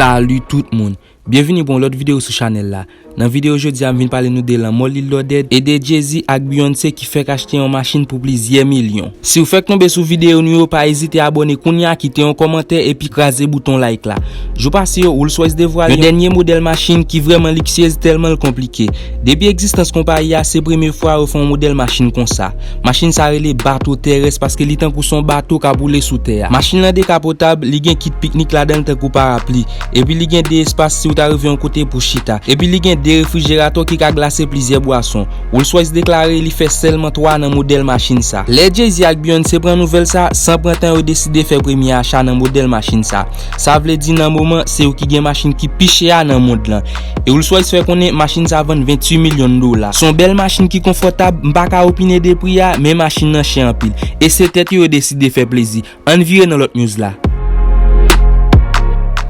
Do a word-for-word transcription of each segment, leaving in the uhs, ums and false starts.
Salut tout moun. Byenvini pou yon lòt videyo sou chanèl la. Nan videyo jodi a, m vin pale nou de lanmò Lil Loaded e de Jay-Z ak Beyoncé ki fèk achte yon machin pou plizyè milyon. Si w fèk tonbe sou videyo nou yo, pa ezite abòne kounye a, kite yon kòmantè epi kraze bouton like la. Jou pase yo, Rolls Royce devwale yon dènye modèl machin ki vrèman liksyez tèlman l konplike. Depi egzistans konpayi a, se premye fwa yo fè yon modèl machin konsa. Machin sa rele bato terès paske li tankou se yon bato k ap woule sou tè a. Machin lan dekapotab, li gen kit piknik ladan l tankou parapli. Epi li gen de espas si w ta rive yon kote pou chita. Epi li gen de refrijeratò ki ka glase plizyè bwason. Rolls Royce deklare li fè sèlman twa nan modèl machin sa. Lè Jay-Z ak Beyoncé pran nouvèl sa, san pran tan yo deside fè premye acha nan modèl machin sa. Sa vle di nan moman, se yo ki gen machin ki pi chè a nan mond lan. E Rolls Royce fè konnen machin sa vann venntuit milyon dola. Se yon bèl machin ki konfòtab, m pa ka opine de pri a, men machin nan chè anpil. E se tèt yo yo deside fè plezi. Ann vire nan lòt news la.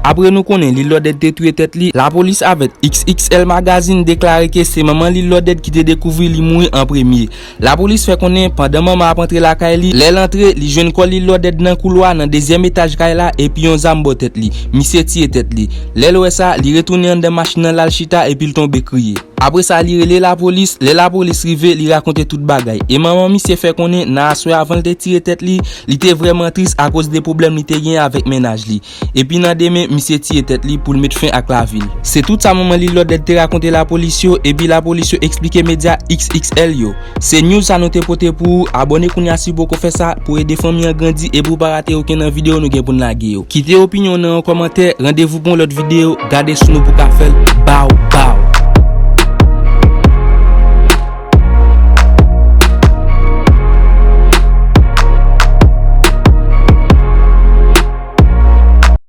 Apre nou konnen Lil Loaded te touye tèt li, lapolis avèk X X L Magazine deklare ke se manman Lil Loaded ki te dekouvri li mouri an premye. Lapolis fè konnen pandan manman ap antre lakay li, lè l antre, li jwenn kò Lil Loaded nan koulwa nan dezyèm etaj kay la epi yon zam bò tèt li. Misye tiye tèt li. Lè l wè sa, li retounen anndan machin nan l al chita epi l tonbe kriye. Apre sa, li rele lapolis. Lè lapolis rive, li rakonte tout bagay. E manman misye fè konnen nan aswè avan l te tiye tèt li, li te vrèman tris akoz de pwoblèm li te gen avèk mennaj li. Epi nan demen, misye tiye tèt li pou l met fen ak lavi l. Se tout sa manman Lil Loaded te rakonte lapolis yo, epi lapolis yo eksplike medya X X L yo. Se news sa nou te pote pou ou. Abòne kounye a si w poko fè sa pou ede fanmi an grandi epi w pa rate okenn nan videyo nou gen pou n lage yo. Kite opinyon w nan yon kòmantè. Randevou pou yon lòt videyo. Gade sou nou pou ka fè l. Baw!